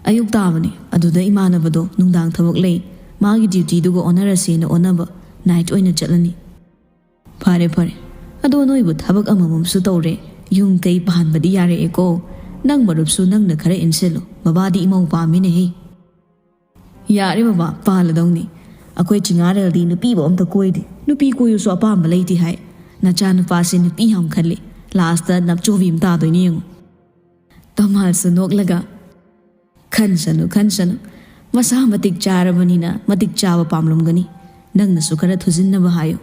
ꯑꯌꯨꯛ ꯇꯥꯕꯅꯤ, ꯑꯗꯨꯗ ꯏꯃꯥꯟꯅꯕꯗꯣ ꯅꯨꯡꯗꯥꯡ ꯊꯕꯛ ꯂꯩ, ꯃꯥꯒꯤ ꯗ꯭ꯌꯨꯇꯤꯗꯨꯒ ꯑꯣꯟꯅꯔꯁꯦꯅ ꯑꯣꯟꯅꯕ, ꯅꯥꯏꯠ ꯑꯣꯏꯅ ꯆꯠꯂꯅꯤ꯫" "ꯐꯔꯦ ꯐꯔꯦ꯫ ꯑꯗꯣ ꯅꯣꯏꯕꯨ ꯊꯕꯛ ꯑꯃꯃꯝꯁꯨ ꯇꯧꯔꯦ, ꯌꯨꯝ ꯀꯩ ꯄꯥꯟꯕꯗꯤ ꯌꯥꯔꯛꯑꯦꯀꯣ꯫ ꯅꯪ ꯃꯔꯨꯞꯁꯨ ꯅꯪꯅ ꯈꯔ ꯏꯟꯁꯤꯜꯂꯨ, ꯕꯕꯥꯗꯤ ꯏꯃꯧ ꯄꯥꯝꯃꯤꯅꯦꯍꯦ꯫" "ꯌꯥꯔꯦ ꯕꯕꯥ, ꯄꯥꯜꯂꯗꯧꯅꯤ꯫ ꯑꯩꯈꯣꯏ ꯆꯤꯡꯉꯥꯔꯦꯜꯗꯤ ꯅꯨꯄꯤꯕꯨ ꯑꯝꯇ ꯀꯣꯏꯗꯦ꯫ ꯅꯨꯄꯤ ꯀꯣꯏꯌꯨꯁꯨ ꯑꯄꯥꯝꯕ ꯂꯩꯇꯦ ꯍꯥꯏ꯫ ꯅꯆꯥꯅꯨꯄꯥꯁꯦ ꯅꯨꯄꯤ ꯌꯥꯝ ꯈꯜꯂꯤ꯫ ꯂꯥꯁꯇ ꯅꯞꯆꯣꯕꯤ ꯑꯃ ꯇꯥꯗꯣꯏꯅꯦ ꯌꯦꯡꯉꯨ꯫" ꯇꯣꯃꯥꯜꯁꯨ ꯅꯣꯛꯂꯒ, "ꯈꯟꯁꯅꯨ, ꯈꯟꯁꯅꯨ꯫ ꯃꯁꯥ ꯃꯇꯤꯛ ꯆꯥꯔꯕꯅꯤꯅ ꯃꯇꯤꯛ ꯆꯥꯕ ꯄꯥꯝꯂꯝꯒꯅꯤ꯫ ꯅꯪꯅꯁꯨ ꯈꯔ ꯊꯨꯖꯤꯟꯅꯕ ꯍꯥꯏꯌꯨ꯫"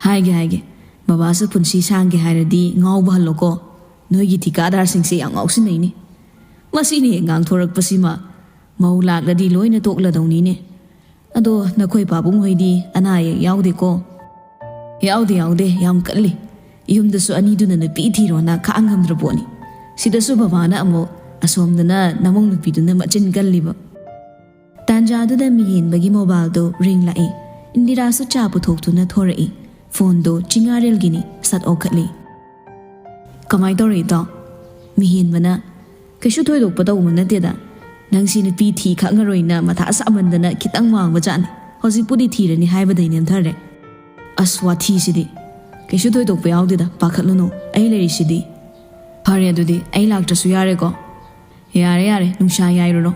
"ꯍꯥꯏꯒꯦ, ꯍꯥꯏꯒꯦ꯫ ꯕꯕꯥꯁꯨ ꯄꯨꯟꯁꯤ ꯁꯥꯡꯒꯦ ꯍꯥꯏꯔꯗꯤ ꯉꯥꯎꯕ ꯍꯜꯂꯣꯀꯣ꯫ ꯅꯣꯏꯒꯤ ꯊꯤꯀꯥꯗꯥꯔꯁꯤꯡꯁꯦ ꯌꯥꯝ ꯉꯥꯎꯁꯤꯟꯅꯩꯅꯦ꯫ ꯃꯁꯤꯅ ꯍꯦꯛ ꯉꯥꯡꯊꯣꯔꯛꯄꯁꯤꯃ ꯃꯧ ꯂꯥꯛꯂꯗꯤ ꯂꯣꯏꯅ ꯇꯣꯛꯂꯗꯧꯅꯤꯅꯦ꯫ ꯑꯗꯣ ꯅꯈꯣꯏ ꯄꯥꯕꯨꯡ ꯍꯣꯏꯗꯤ ꯑꯅꯥ ꯑꯌꯦꯛ ꯌꯥꯎꯗꯦꯀꯣ?" "ꯌꯥꯎꯗꯦ, ꯌꯥꯎꯗꯦ, ꯌꯥꯝ ꯀꯜꯂꯤ꯫ ꯌꯨꯝꯗꯁꯨ ꯑꯅꯤꯗꯨꯅ ꯅꯨꯄꯤ ꯊꯤꯔꯣꯅ ꯈꯥꯡ ꯉꯝꯗ꯭ꯔ ꯄꯣꯠꯅꯤ꯫ ꯁꯤꯗꯁꯨ ꯕꯕꯥꯅ ꯑꯃꯨꯛ ꯑꯁꯣꯝꯗꯅ ꯅꯃꯧ ꯅꯨꯄꯤꯗꯨꯅ ꯃꯆꯤꯟ ꯀꯜꯂꯤꯕ꯫" ꯇꯥꯟꯖꯥꯗꯨꯗ ꯃꯤꯍꯦꯟꯕꯒꯤ ꯃꯣꯕꯥꯏꯜꯗꯨ ꯔꯤꯡ ꯂꯥꯛꯏ꯫ ꯏꯟꯗꯤꯔꯥꯁꯨ ꯆꯥ ꯄꯨꯊꯣꯛꯇꯨꯅ ꯊꯣꯔꯛꯏ꯫ ꯐꯣꯟꯗꯨ ꯆꯤꯡꯉꯥꯔꯦꯜꯒꯤꯅꯤ꯫ ꯁꯠ ꯑꯣꯛꯈꯠꯂꯤ꯫ "ꯀꯃꯥꯏ ꯇꯧꯔꯦ ꯏꯇꯥꯎ?" ꯃꯤꯍꯦꯟꯕꯅ, "ꯀꯩꯁꯨ ꯊꯣꯏꯗꯣꯛꯄ ꯇꯧꯕ ꯅꯠꯇꯦꯗ꯫ ꯅꯪꯁꯤ ꯅꯨꯄꯤ ꯊꯤ ꯈꯪꯉꯔꯣꯏꯅ ꯃꯊꯥ ꯁꯥꯃꯟꯗꯅ ꯈꯤꯇꯪ ꯋꯥꯡꯕ ꯖꯥꯠꯅꯤ꯫ ꯍꯧꯖꯤꯛꯄꯨꯗꯤ ꯊꯤꯔꯅꯤ ꯍꯥꯏꯕꯗꯩ ꯅꯦꯝꯊꯔꯦ꯫" "ꯑꯁ, ꯋꯥꯊꯤꯁꯤꯗꯤ꯫ ꯀꯩꯁꯨ ꯊꯣꯏꯗꯣꯛꯄ ꯌꯥꯎꯗꯦꯗ, ꯄꯥꯈꯠꯂꯨꯅꯨ, ꯑꯩ ꯂꯩꯔꯤꯁꯤꯗꯤ꯫" "ꯐꯔꯦ, ꯑꯗꯨꯗꯤ ꯑꯩ ꯂꯥꯛꯇ꯭ꯔꯁꯨ ꯌꯥꯔꯦꯀꯣ?" "ꯌꯥꯔꯦ, ꯌꯥꯔꯦ, ꯅꯨꯡꯁꯥ ꯌꯥꯏꯔꯨꯔꯣ꯫"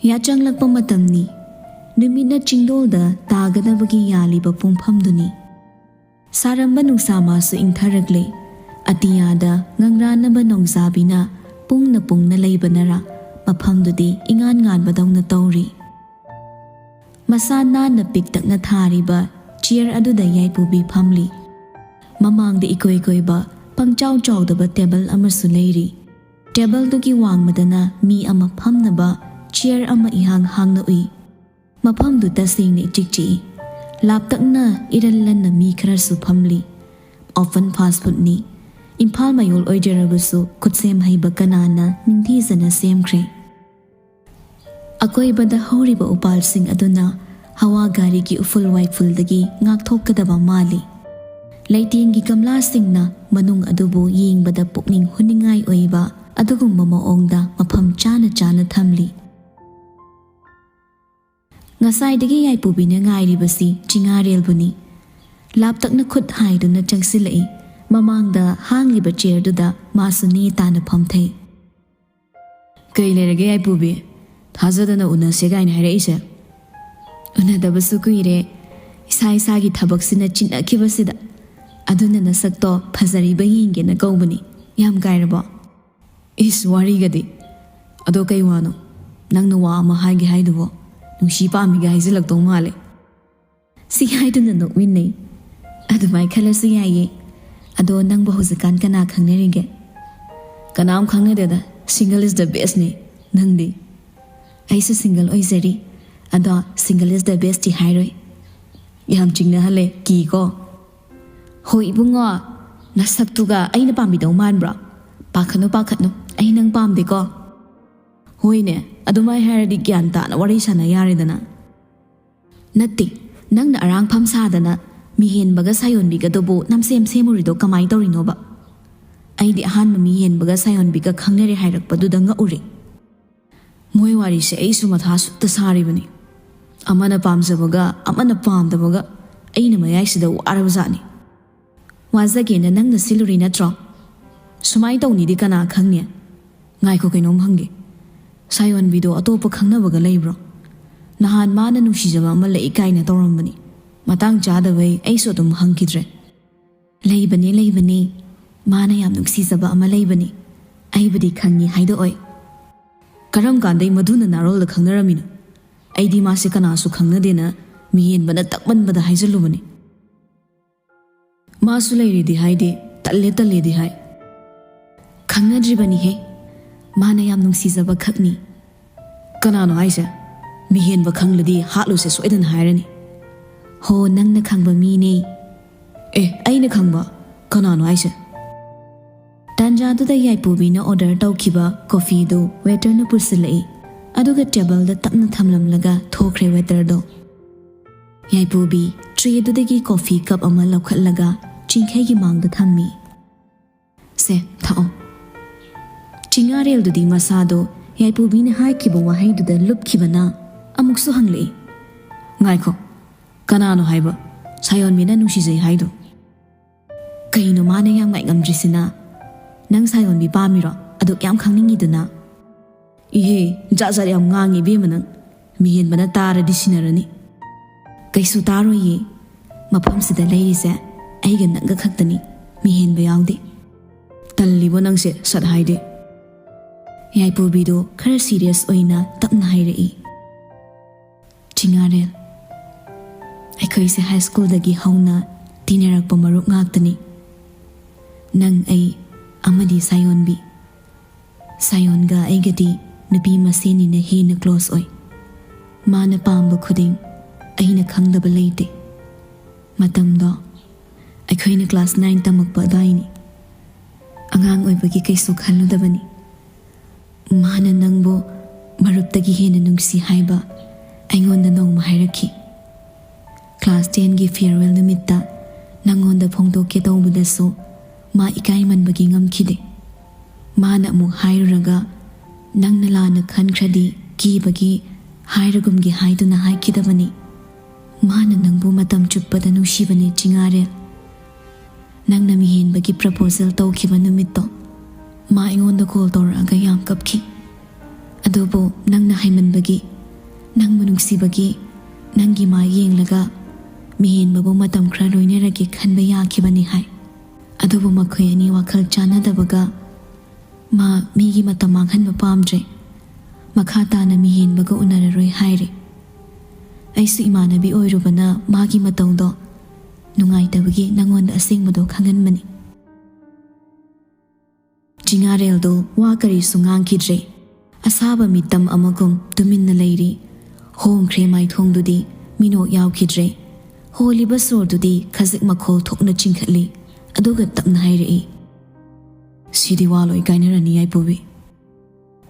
ꯌꯥꯆꯪꯂꯛꯄ ꯃꯇꯝꯅꯤ꯫ ꯅꯨꯃꯤꯠꯅ ꯆꯤꯡꯗꯣꯜꯗ ꯇꯥꯒꯗꯕꯒꯤ ꯌꯥꯜꯂꯤꯕ ꯄꯨꯡꯐꯝꯗꯨꯅꯤ꯫ ꯁꯥꯔꯝꯕ ꯅꯨꯡꯁꯥ ꯃꯥꯁꯨ ꯏꯪꯊꯔꯛꯂꯦ꯫ ꯑꯇꯤꯌꯥꯗ ꯉꯪꯔꯥꯅꯕ ꯅꯣꯡꯖꯥꯕꯤꯅ ꯄꯨꯡꯅ ꯄꯨꯡꯅ ꯂꯩꯕꯅꯔꯥ ꯃꯐꯝꯗꯨꯗꯤ ꯏꯉꯥꯟ ꯉꯥꯟꯕꯗꯧꯅ ꯇꯧꯔꯤ꯫ ꯃꯁꯥ ꯅꯥꯟꯅ ꯄꯤꯛꯇꯛꯅ ꯊꯥꯔꯤꯕ ꯆꯤꯌꯔ ꯑꯗꯨꯗ ꯌꯥꯏꯄꯨꯕꯤ ꯐꯝꯂꯤ꯫ ꯃꯃꯥꯡꯗ ꯏꯀꯣꯏ ꯀꯣꯏꯕ, ꯄꯪꯆꯥꯎ ꯆꯥꯎꯗꯕ ꯇꯦꯕꯜ ꯑꯃꯁꯨ ꯂꯩꯔꯤ꯫ ꯇꯦꯕꯜꯗꯨꯒꯤ ꯋꯥꯡꯃꯗꯅ ꯃꯤ ꯑꯃ ꯐꯝꯅꯕ ꯆꯤꯌꯔ ꯑꯃ ꯏꯍꯥꯡ ꯍꯥꯡꯅ ꯎꯏ꯫ ꯃꯐꯝꯗꯨ ꯇꯁꯦꯡꯅ ꯏꯆꯤꯛ ꯆꯤꯛꯏ꯫ ꯂꯥꯞꯇꯛꯅ ꯏꯔꯟ ꯂꯟꯅ ꯃꯤ ꯈꯔꯁꯨ ꯐꯝꯂꯤ꯫ ꯑꯣꯄꯟ ꯐꯥꯁ ꯐꯨꯗꯅꯤ꯫ ꯏꯝꯐꯥꯜ ꯃꯌꯣꯜ ꯑꯣꯏꯖꯔꯕꯁꯨ ꯈꯨꯠꯁꯦꯝ ꯍꯩꯕ ꯀꯅꯥꯅ ꯅꯤꯡꯊꯤꯖꯅ ꯁꯦꯝꯈ꯭ꯔꯦ꯫ ꯑꯀꯣꯏꯕꯗ ꯍꯧꯔꯤꯕ ꯎꯄꯥꯜꯁꯤꯡ ꯑꯗꯨꯅ ꯍꯋꯥ ꯒꯥꯔꯤꯒꯤ ꯎꯐꯨꯜ ꯋꯥꯏꯐꯨꯜꯗꯒꯤ ꯉꯥꯛꯊꯣꯛꯀꯗꯕ ꯃꯥꯜꯂꯤ꯫ ꯂꯩꯇꯦꯡꯒꯤ ꯒꯝꯂꯥꯁꯤꯡꯅ ꯃꯅꯨꯡ ꯑꯗꯨꯕꯨ ꯌꯦꯡꯕꯗ ꯄꯨꯛꯅꯤꯡ ꯍꯨꯅꯤꯡꯉꯥꯏ ꯑꯣꯏꯕ ꯑꯗꯨꯒꯨꯝꯕ ꯃꯑꯣꯡꯗ ꯃꯐꯝ ꯆꯥꯅ ꯆꯥꯅ ꯊꯝꯂꯤ꯫ ꯉꯁꯥꯏꯗꯒꯤ ꯌꯥꯏꯄꯨꯕꯤꯅ ꯉꯥꯏꯔꯤꯕꯁꯤ ꯆꯤꯉꯥꯔꯦꯜꯕꯨꯅꯤ꯫ ꯂꯥꯞꯇꯛꯅ ꯈꯨꯠ ꯍꯥꯏꯗꯨꯅ ꯆꯪꯁꯤꯜꯂꯛꯏ꯫ ꯃꯃꯥꯡꯗ ꯍꯥꯡꯂꯤꯕ ꯆꯤꯌꯔꯗꯨꯗ ꯃꯥꯁꯨ ꯅꯦ ꯇꯥꯅ ꯐꯝꯊꯩ꯫ "ꯀꯩ ꯂꯩꯔꯒꯦ ꯌꯥꯏꯄꯨꯕꯤ? ꯊꯥꯖꯗꯅ ꯎꯅꯁꯦ ꯀꯥꯏꯅ ꯍꯥꯏꯔꯛꯏꯁꯦ?" "ꯎꯅꯗꯕꯁꯨ ꯀꯨꯏꯔꯦ꯫ ꯏꯁꯥ ꯏꯁꯥꯒꯤ ꯊꯕꯛꯁꯤꯅ ꯆꯤꯟꯅꯈꯤꯕꯁꯤꯗ꯫ ꯑꯗꯨꯅ ꯅꯁꯛꯇꯣ ꯐꯖꯔꯤꯕ ꯌꯦꯡꯒꯦꯅ ꯀꯧꯕꯅꯤ꯫ ꯌꯥꯝ ꯀꯥꯏꯔꯕꯣ?" "ꯏꯁ, ꯋꯥꯔꯤꯒꯗꯤ꯫ ꯑꯗꯣ ꯀꯩ ꯋꯥꯅꯣ? ꯅꯪꯅ ꯋꯥ ꯑꯃ ꯍꯥꯏꯒꯦ ꯍꯥꯏꯗꯨꯕꯣ? ꯅꯨꯡꯁꯤ ꯄꯥꯝꯃꯤꯒ ꯍꯥꯏꯖꯤꯜꯂꯛꯇꯧ ꯃꯥꯜꯂꯦ꯫" ꯁꯤ ꯍꯥꯏꯗꯨꯅ ꯅꯣꯛꯃꯤꯟꯅꯩ꯫ "ꯑꯗꯨꯃꯥꯏ ꯈꯜꯂꯁꯨ ꯌꯥꯏꯌꯦ꯫ ꯑꯗꯣ ꯅꯪꯕꯨ ꯍꯧꯖꯤꯛꯀꯥꯟ ꯀꯅꯥ ꯈꯪꯅꯔꯤꯒꯦ?" "ꯀꯅꯥꯝ ꯈꯪꯅꯗꯦꯗ, single is the bestꯅꯦ꯫ ꯅꯪꯗꯤ?" "ꯑꯩꯁꯨ single ꯑꯣꯏꯖꯔꯤ꯫ ꯑꯗꯣ single is the bestꯇꯤ ꯍꯥꯏꯔꯣꯏ꯫ ꯌꯥꯝ ꯆꯤꯡꯅꯍꯜꯂꯦ, ꯀꯤꯀꯣ?" "ꯍꯣ ꯏꯕꯨꯡꯉꯣ, ꯅꯁꯛꯇꯨꯒ ꯑꯩꯅ ꯄꯥꯝꯕꯤꯗꯧ ꯃꯥꯟꯕ꯭ꯔꯣ? ꯄꯥꯈꯠꯅꯨ, ꯄꯥꯈꯠꯅꯨ, ꯑꯩ ꯅꯪ ꯄꯥꯝꯗꯦꯀꯣ꯫" "ꯍꯣꯏꯅꯦ, ꯑꯗꯨꯃꯥꯏ ꯍꯥꯏꯔꯗꯤ ꯒ꯭ꯌꯥꯟ ꯇꯥꯅ ꯋꯥꯔꯤ ꯁꯥꯟꯅ ꯌꯥꯔꯦꯗꯅ꯫" "ꯅꯠꯇꯦ, ꯅꯪꯅ ꯑꯔꯥꯡꯐꯝ ꯁꯥꯗꯅ ꯃꯤꯍꯦꯟꯕꯒ ꯁꯥꯌꯣꯟꯕꯤꯒꯗꯨꯕꯨ ꯅꯝꯁꯦꯝ ꯁꯦꯝꯃꯨꯔꯤꯗꯣ ꯀꯃꯥꯏ ꯇꯧꯔꯤꯅꯣꯕ? ꯑꯩꯗꯤ ꯑꯍꯥꯟꯕ ꯃꯤꯍꯦꯟꯕꯒ ꯁꯥꯌꯣꯟꯕꯤꯒ ꯈꯪꯅꯔꯦ ꯍꯥꯏꯔꯛꯄꯗꯨꯗ ꯉꯛꯎꯔꯦ꯫" "ꯃꯣꯏ ꯋꯥꯔꯤꯁꯦ ꯑꯩꯁꯨ ꯃꯊꯥ ꯁꯨꯠꯇ ꯁꯥꯔꯤꯕꯅꯤ꯫ ꯑꯃꯅ ꯄꯥꯝꯖꯕꯒ ꯑꯃꯅ ꯄꯥꯝꯗꯕꯒ ꯑꯩꯅ ꯃꯌꯥꯏꯁꯤꯗ ꯋꯥꯔꯕꯖꯥꯠꯅꯤ꯫" "ꯋꯥꯖꯒꯦꯅ ꯅꯪꯅ ꯁꯤꯜꯂꯨꯔꯤ ꯅꯠꯇ꯭ꯔꯣ? ꯁꯨꯃꯥꯏ ꯇꯧꯅꯤꯗꯤ ꯀꯅꯥ ꯈꯪꯅꯤ? ꯉꯥꯏꯈꯣ, ꯀꯩꯅꯣꯝ ꯍꯪꯒꯦ꯫ ꯁꯥꯌꯣꯟꯕꯤꯗꯣ ꯑꯇꯣꯞꯄ ꯈꯪꯅꯕꯒ ꯂꯩꯕ꯭ꯔꯣ? ꯅꯍꯥꯟ ꯃꯥꯅ ꯅꯨꯡꯁꯤꯖꯕ ꯑꯃ ꯂꯩ ꯀꯥꯏꯅ ꯇꯧꯔꯝꯕꯅꯤ꯫ ꯃꯇꯥꯡ ꯆꯥꯗꯕꯩ ꯑꯩꯁꯨ ꯑꯗꯨꯝ ꯍꯪꯈꯤꯗ꯭ꯔꯦ꯫" "ꯂꯩꯕꯅꯦ, ꯂꯩꯕꯅꯦ꯫ ꯃꯥꯅ ꯌꯥꯝ ꯅꯨꯡꯁꯤꯖꯕ ꯑꯃ ꯂꯩꯕꯅꯦ꯫ ꯑꯩꯕꯨꯗꯤ ꯈꯪꯉꯤ, ꯍꯥꯏꯗꯣꯛꯑꯣꯏ꯫" "ꯀꯔꯝ ꯀꯥꯟꯗꯩ ꯃꯗꯨꯅ ꯅꯥꯔꯣꯜꯗ ꯈꯪꯅꯔꯝꯃꯤꯅꯣ? ꯑꯩꯗꯤ ꯃꯥꯁꯦ ꯀꯅꯥꯁꯨ ꯈꯪꯅꯗꯦꯅ ꯃꯤꯍꯦꯟꯕꯅ ꯇꯛꯃꯟꯕꯗ ꯍꯥꯏꯖꯜꯂꯨꯕꯅꯤ꯫" ꯃꯥꯁꯨ ꯂꯩꯔꯦꯗꯤ ꯍꯥꯏꯗꯦ, ꯇꯜꯂꯦ ꯇꯜꯂꯦꯗꯤ ꯍꯥꯏ꯫ ꯈꯪꯅꯗ꯭ꯔꯤꯕꯅꯤꯍꯦ꯫ ꯃꯥꯅ ꯌꯥꯝ ꯅꯨꯡꯁꯤꯖꯕ ꯈꯛꯅꯤ꯫ ꯀꯅꯥꯅꯣ ꯍꯥꯏꯁꯦ? ꯃꯤꯍꯦꯟꯕ ꯈꯪꯂꯗꯤ ꯍꯥꯠꯂꯨꯁꯦ ꯁꯣꯏꯗꯅ ꯍꯥꯏꯔꯅꯤ꯫ ꯍꯣ, ꯅꯪꯅ ꯈꯪꯕ ꯃꯤꯅꯦ꯫ ꯑꯦ, ꯑꯩꯅ ꯈꯪꯕ? ꯀꯅꯥꯅꯣ ꯍꯥꯏꯁꯦ? ꯇꯥꯟꯖꯥꯗꯨꯗ ꯌꯥꯏꯄꯨꯕꯤꯅ order ꯇꯧꯈꯤꯕ ꯀꯣꯐꯤꯗꯨ waiterꯅ ꯄꯨꯁꯤꯜꯂꯛꯏ꯫ ꯑꯗꯨꯒ ꯇꯦꯕꯜꯗ ꯇꯞꯅ ꯊꯝꯂꯝꯂꯒ ꯊꯣꯛꯈ꯭ꯔꯦ waiterꯗꯣ꯫ ꯌꯥꯏꯄꯨꯕꯤ ꯇ꯭ꯔꯦꯗꯨꯗꯒꯤ ꯀꯣꯐꯤ ꯀꯞ ꯑꯃ ꯂꯧꯈꯠꯂꯒ ꯆꯤꯡꯈꯩꯒꯤ ꯃꯥꯡꯗ ꯊꯝꯃꯤ꯫ "ꯁꯦ, ꯊꯛꯑꯣ꯫" ꯆꯤꯉꯥꯔꯦꯜꯗꯨꯗꯤ ꯃꯁꯥꯗꯣ ꯌꯥꯏꯄꯨꯕꯤꯅ ꯍꯥꯏꯈꯤꯕ ꯋꯥꯍꯩꯗꯨꯗ ꯂꯨꯞꯈꯤꯕꯅ ꯑꯃꯨꯛꯁꯨ ꯍꯪꯂꯛꯏ, "ꯉꯥꯏꯈꯣ, ꯀꯅꯥꯅꯣ ꯍꯥꯏꯕ ꯁꯥꯌꯣꯟꯕꯤꯅ ꯅꯨꯡꯁꯤꯖꯩ ꯍꯥꯏꯗꯣ?" ꯀꯩꯅꯣ ꯃꯥꯅ ꯌꯥꯝ ꯉꯥꯏꯉꯝꯗ꯭ꯔꯤꯁꯤꯅ? "ꯅꯪ ꯁꯥꯌꯣꯟꯕꯤ ꯄꯥꯝꯃꯤꯔꯣ? ꯑꯗꯨꯛ ꯌꯥꯝ ꯈꯪꯅꯤꯡꯉꯤꯗꯨꯅ?" "ꯏꯍꯦ, ꯖꯥꯠ ꯖꯥꯠ ꯌꯥꯝ ꯉꯥꯡꯉꯤ ꯏꯕꯦꯝꯃ ꯅꯪ꯫ ꯃꯤꯍꯦꯟꯕꯅ ꯇꯥꯔꯗꯤ ꯁꯤꯟꯅꯔꯅꯤ꯫" "ꯀꯩꯁꯨ ꯇꯥꯔꯣꯏꯌꯦ꯫ ꯃꯐꯝꯁꯤꯗ ꯂꯩꯔꯤꯁꯦ ꯑꯩꯒ ꯅꯪꯒ ꯈꯛꯇꯅꯤ, ꯃꯤꯍꯦꯟꯕ ꯌꯥꯎꯗꯦ꯫" "ꯇꯜꯂꯤꯕꯣ ꯅꯪꯁꯦ, ꯁꯠ ꯍꯥꯏꯗꯦ꯫" ꯌꯥꯏꯄꯨꯕꯤꯗꯣ ꯈꯔ serious ꯑꯣꯏꯅ ꯇꯞꯅ ꯍꯥꯏꯔꯛꯏ꯫ "ꯆꯤꯉꯥꯔꯦꯜ, ꯑꯩꯈꯣꯏꯁꯦ high schoolꯗꯒꯤ ꯍꯧꯅ ꯇꯤꯟꯅꯔꯛꯄ ꯃꯔꯨꯞ ꯉꯥꯛꯇꯅꯤ꯫ ꯅꯪ, ꯑꯩ ꯑꯃꯗꯤ ꯁꯥꯌꯣꯟꯕꯤ꯫ ꯁꯥꯌꯣꯟꯒ ꯑꯩꯒꯗꯤ ꯅꯨꯄꯤ ꯃꯁꯦꯟꯅꯤꯅ ꯍꯦꯟꯅ close ꯑꯣꯏ꯫ ꯃꯥꯅ ꯄꯥꯝꯕ ꯈꯨꯗꯤꯡ ꯑꯩꯅ ꯈꯪꯗꯕ ꯂꯩꯇꯦ꯫ ꯃꯇꯝꯗꯣ ꯑꯩꯈꯣꯏꯅ class nine ꯇꯝꯃꯛꯄ ꯑꯗꯨꯋꯥꯏꯅꯤ꯫ ꯑꯉꯥꯡ ꯑꯣꯏꯕꯒꯤ ꯀꯩꯁꯨ ꯈꯜꯂꯨꯗꯕꯅꯤ꯫ ꯃꯥꯅ ꯅꯪꯕꯨ ꯃꯔꯨꯞꯇꯒꯤ ꯍꯦꯟꯅ ꯅꯨꯡꯁꯤ ꯍꯥꯏꯕ ꯑꯩꯉꯣꯟꯗ ꯅꯣꯡꯃ ꯍꯥꯏꯔꯛꯈꯤ꯫ Class tenꯒꯤ farewell ꯅꯨꯃꯤꯠꯇ ꯅꯪꯉꯣꯟꯗ ꯐꯣꯡꯗꯣꯛꯀꯦ ꯇꯧꯕꯗꯁꯨ ꯃꯥ ꯏꯀꯥꯏꯃꯟꯕꯒꯤ ꯉꯝꯈꯤꯗꯦ꯫ ꯃꯥꯅ ꯑꯃꯨꯛ ꯍꯥꯏꯔꯨꯔꯒ ꯅꯪꯅ ꯂꯥꯟꯅ ꯈꯟꯈ꯭ꯔꯗꯤ ꯀꯤꯕꯒꯤ ꯍꯥꯏꯔꯒꯨꯝꯒꯦ ꯍꯥꯏꯗꯨꯅ ꯍꯥꯏꯈꯤꯗꯕꯅꯤ꯫ ꯃꯥꯅ ꯅꯪꯕꯨ ꯃꯇꯝ ꯆꯨꯞꯄꯗ ꯅꯨꯡꯁꯤꯕꯅꯦ, ꯆꯤꯉꯥꯔꯦꯜ꯫ ꯅꯪꯅ ꯃꯤꯍꯦꯟꯕꯒꯤ proposal ꯇꯧꯈꯤꯕ ꯅꯨꯃꯤꯠꯇꯣ ꯃꯥ ꯑꯩꯉꯣꯟꯗ call ꯇꯧꯔꯛꯑꯒ ꯌꯥꯝ ꯀꯞꯈꯤ꯫ ꯑꯗꯨꯕꯨ ꯅꯪꯅ ꯍꯥꯏꯃꯟꯕꯒꯤ, ꯅꯪꯕꯨ ꯅꯨꯡꯁꯤꯕꯒꯤ, ꯅꯪꯒꯤ ꯃꯥꯏ ꯌꯦꯡꯂꯒ ꯃꯤꯍꯦꯟꯕꯕꯨ ꯃꯇꯝ ꯈꯔ ꯂꯣꯏꯅꯔꯒꯦ ꯈꯟꯕ ꯌꯥꯈꯤꯕꯅꯤ ꯍꯥꯏ꯫ ꯑꯗꯨꯕꯨ ꯃꯈꯣꯏ ꯑꯅꯤ ꯋꯥꯈꯜ ꯆꯥꯟꯅꯗꯕꯒ ꯃꯥ ꯃꯤꯒꯤ ꯃꯇꯝ ꯃꯥꯡꯍꯟꯕ ꯄꯥꯝꯗ꯭ꯔꯦ꯫ ꯃꯈꯥ ꯇꯥꯅ ꯃꯤꯍꯦꯟꯕꯒ ꯎꯅꯔꯔꯣꯏ ꯍꯥꯏꯔꯦ꯫ ꯑꯩꯁꯨ ꯏꯃꯥꯟꯅꯕꯤ ꯑꯣꯏꯔꯨꯕꯅ ꯃꯥꯒꯤ ꯃꯇꯧꯗꯣ ꯅꯨꯡꯉꯥꯏꯇꯕꯒꯤ ꯅꯉꯣꯟꯗ ꯑꯁꯦꯡꯕꯗꯣ ꯈꯪꯍꯟꯕꯅꯤ꯫ ꯆꯤꯉꯥꯔꯦꯜꯗꯣ ꯋꯥ ꯀꯔꯤꯁꯨ ꯉꯥꯡꯈꯤꯗ꯭ꯔꯦ꯫ ꯑꯁꯥꯕ ꯃꯤꯇꯝ ꯑꯃꯒꯨꯝ ꯇꯨꯃꯤꯟꯅ ꯂꯩꯔꯤ꯫ ꯍꯣꯡꯈ꯭ꯔꯦ ꯃꯥꯏꯊꯣꯡꯗꯨꯗꯤ ꯃꯤꯅꯣꯛ ꯌꯥꯎꯈꯤꯗ꯭ꯔꯦ꯫ ꯍꯣꯜꯂꯤꯕ ꯁꯣꯔꯗꯨꯗꯤ ꯈꯖꯤꯛ ꯃꯈꯣꯜ ꯊꯣꯛꯅ ꯆꯤꯡꯈꯠꯂꯤ꯫ ꯑꯗꯨꯒ ꯇꯞꯅ ꯍꯥꯏꯔꯛꯏ, "ꯁꯤꯗꯤ ꯋꯥ ꯂꯣꯏ ꯀꯥꯏꯅꯔꯅꯤ ꯌꯥꯏꯄꯨꯕꯤ꯫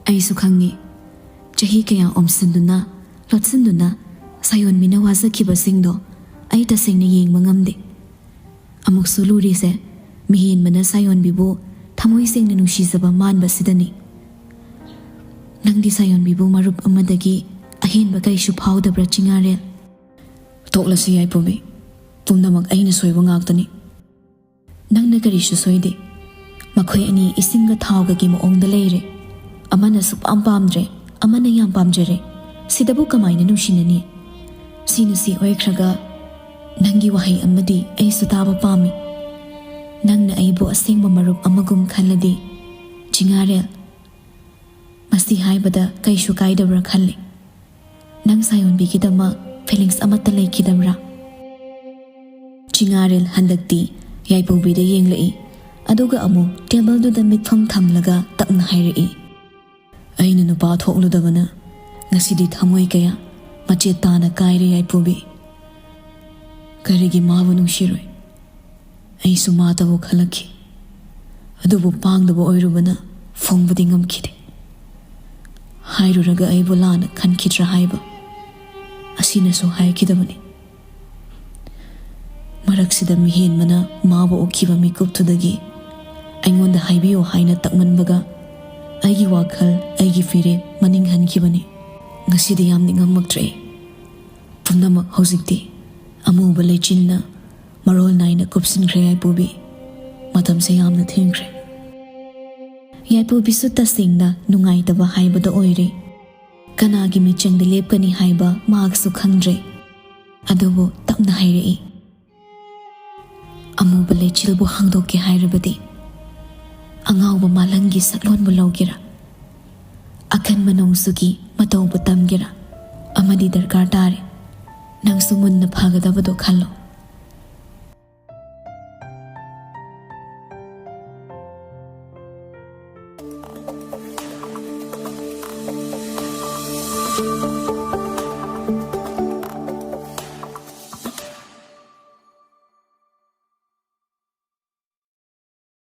ꯑꯩꯁꯨ ꯈꯪꯉꯤ, ꯆꯍꯤ ꯀꯌꯥ ꯑꯣꯝꯁꯤꯟꯗꯨꯅ, ꯂꯣꯠꯁꯤꯟꯗꯨꯅ ꯁꯥꯌꯣꯟꯕꯤꯅ ꯋꯥꯖꯈꯤꯕꯁꯤꯡꯗꯣ ꯑꯩ ꯇꯁꯦꯡꯅ ꯌꯦꯡꯕ ꯉꯝꯗꯦ꯫ ꯑꯃꯨꯛꯁꯨ ꯂꯨꯔꯤꯁꯦ ꯃꯤꯍꯦꯟꯕꯅ ꯁꯥꯌꯣꯟꯕꯤꯕꯨ ꯊꯃꯣꯏ ꯁꯦꯡꯅ ꯅꯨꯡꯁꯤꯖꯕ ꯃꯥꯟꯕꯁꯤꯗꯅꯤ꯫ ꯅꯪꯗꯤ ꯁꯥꯌꯣꯟꯕꯤꯕꯨ ꯃꯔꯨꯞ ꯑꯃꯗꯒꯤ ꯑꯍꯦꯟꯕ ꯀꯔꯤꯁꯨ ꯐꯥꯎꯗꯕ꯭ꯔꯥ ꯆꯤꯉꯥꯔꯦꯜ?" "ꯇꯣꯛꯂꯁꯤ ꯌꯥꯏꯄꯨꯕꯤ, ꯄꯨꯝꯅꯃꯛ ꯑꯩꯅ ꯁꯣꯏꯕ ꯉꯥꯛꯇꯅꯤ꯫ ꯅꯪꯅ ꯀꯔꯤꯁꯨ ꯁꯣꯏꯗꯦ꯫ ꯃꯈꯣꯏ ꯑꯅꯤ ꯏꯁꯤꯡꯒ ꯊꯥꯎꯒꯒꯤ ꯃꯑꯣꯡꯗ ꯂꯩꯔꯦ꯫ ꯑꯃꯅ ꯁꯨꯛꯄꯥꯝ ꯄꯥꯝꯗ꯭ꯔꯦ, ꯑꯃꯅ ꯌꯥꯝ ꯄꯥꯝꯖꯔꯦ꯫ ꯁꯤꯗꯕꯨ ꯀꯃꯥꯏꯅ ꯅꯨꯡꯁꯤꯅꯅꯤ? ꯁꯤꯅ ꯁꯤ ꯑꯣꯏꯈ꯭ꯔꯒ ꯅꯪꯒꯤ ꯋꯥꯍꯩ ꯑꯃꯗꯤ ꯑꯩꯁꯨ ꯇꯥꯕ ꯄꯥꯝꯃꯤ꯫ ꯅꯪꯅ ꯑꯩꯕꯨ ꯑꯁꯦꯡꯕ ꯃꯔꯨꯞ ꯑꯃꯒꯨꯝ ꯈꯜꯂꯗꯤ, ꯆꯤꯉꯥꯔꯦꯜ, ꯃꯁꯤ ꯍꯥꯏꯕꯗ ꯀꯩꯁꯨ ꯀꯥꯏꯗꯕ꯭ꯔꯥ ꯈꯜꯂꯤ꯫ ꯅꯪ ꯁꯥꯌꯣꯟꯕꯤꯒꯤꯗꯃꯛ feelings ꯑꯃꯠꯇ ꯂꯩꯈꯤꯗꯕ꯭ꯔꯥ?" ꯆꯤꯉꯥꯔꯦꯜ ꯍꯟꯗꯛꯇꯤ ꯌꯥꯏꯄꯨꯕꯤꯗ ꯌꯦꯡꯂꯛꯏ꯫ ꯑꯗꯨꯒ ꯑꯃꯨꯛ ꯇꯦꯕꯜꯗꯨꯗ ꯃꯤꯠꯐꯝ ꯊꯝꯂꯒ ꯇꯞꯅ ꯍꯥꯏꯔꯛꯏ, "ꯑꯩꯅ ꯅꯨꯄꯥ ꯊꯣꯛꯂꯨꯗꯕꯅ ꯉꯁꯤꯗꯤ ꯊꯃꯣꯏ ꯀꯌꯥ ꯃꯆꯦꯠ ꯇꯥꯅ ꯀꯥꯏꯔꯦ ꯌꯥꯏꯄꯨꯕꯤ꯫ ꯀꯔꯤꯒꯤ ꯃꯥꯕꯨ ꯅꯨꯡꯁꯤꯔꯣꯏ? ꯑꯩꯁꯨ ꯃꯥꯇꯕꯨ ꯈꯜꯂꯛꯈꯤ꯫ ꯑꯗꯨꯕꯨ ꯄꯥꯡꯗꯕ ꯑꯣꯏꯔꯨꯕꯅ ꯐꯣꯡꯕꯗꯤ ꯉꯝꯈꯤꯗꯦ꯫ ꯍꯥꯏꯔꯨꯔꯒ ꯑꯩꯕꯨ ꯂꯥꯟꯅ ꯈꯟꯈꯤꯗ꯭ꯔꯥ ꯍꯥꯏꯕ, ꯑꯁꯤꯅꯁꯨ ꯍꯥꯏꯈꯤꯗꯕꯅꯤ꯫ ꯃꯔꯛꯁꯤꯗ ꯃꯤꯍꯦꯟꯕꯅ ꯃꯥꯕꯨ ꯎꯈꯤꯕ ꯃꯤꯀꯨꯞꯇꯨꯗꯒꯤ ꯑꯩꯉꯣꯟꯗ ꯍꯥꯏꯕꯤꯌꯨ ꯍꯥꯏꯅ ꯇꯛꯃꯟꯕꯒ ꯑꯩꯒꯤ ꯋꯥꯈꯜ, ꯑꯩꯒꯤ ꯐꯤꯔꯦꯞ ꯃꯅꯤꯡ ꯍꯟꯈꯤꯕꯅꯤ꯫ ꯉꯁꯤꯗꯤ ꯌꯥꯝ ꯅꯤꯡꯉꯝꯃꯛꯇ꯭ꯔꯦ꯫ ꯄꯨꯝꯅꯃꯛ ꯍꯧꯖꯤꯛꯇꯤ ꯑꯃꯨꯕ ꯂꯩꯆꯤꯟꯅ ꯃꯔꯣꯜ ꯅꯥꯏꯅ ꯀꯨꯞꯁꯤꯟꯈ꯭ꯔꯦ ꯌꯥꯏꯄꯨꯕꯤ꯫ ꯃꯇꯝꯁꯦ ꯌꯥꯝꯅ ꯊꯦꯡꯈ꯭ꯔꯦ꯫" ꯌꯥꯏꯄꯨꯕꯤꯁꯨ ꯇꯁꯦꯡꯅ ꯅꯨꯡꯉꯥꯏꯇꯕ ꯍꯥꯏꯕꯗꯣ ꯑꯣꯏꯔꯦ꯫ ꯀꯅꯥꯒꯤ ꯃꯤꯆꯪꯗ ꯂꯦꯞꯀꯅꯤ ꯍꯥꯏꯕ ꯃꯍꯥꯛꯁꯨ ꯈꯪꯗ꯭ꯔꯦ꯫ ꯑꯗꯨꯕꯨ ꯇꯞꯅ ꯍꯥꯏꯔꯛꯏ, "ꯑꯃꯨꯕ ꯂꯩꯆꯤꯜꯕꯨ ꯍꯥꯡꯗꯣꯛꯀꯦ ꯍꯥꯏꯔꯕꯗꯤ ꯑꯉꯥꯎꯕ ꯃꯥꯂꯪꯒꯤ ꯁꯛꯂꯣꯟꯕꯨ ꯂꯧꯒꯦꯔꯥ? ꯑꯀꯟꯕ ꯅꯣꯡꯖꯨꯒꯤ ꯃꯇꯧꯕꯨ ꯇꯝꯒꯦꯔꯥ? ꯑꯃꯗꯤ ꯗꯔꯀꯥꯔ ꯇꯥꯔꯦ꯫ ꯅꯪꯁꯨ ꯃꯨꯟꯅ ꯐꯒꯗꯕꯗꯣ ꯈꯜꯂꯣ꯫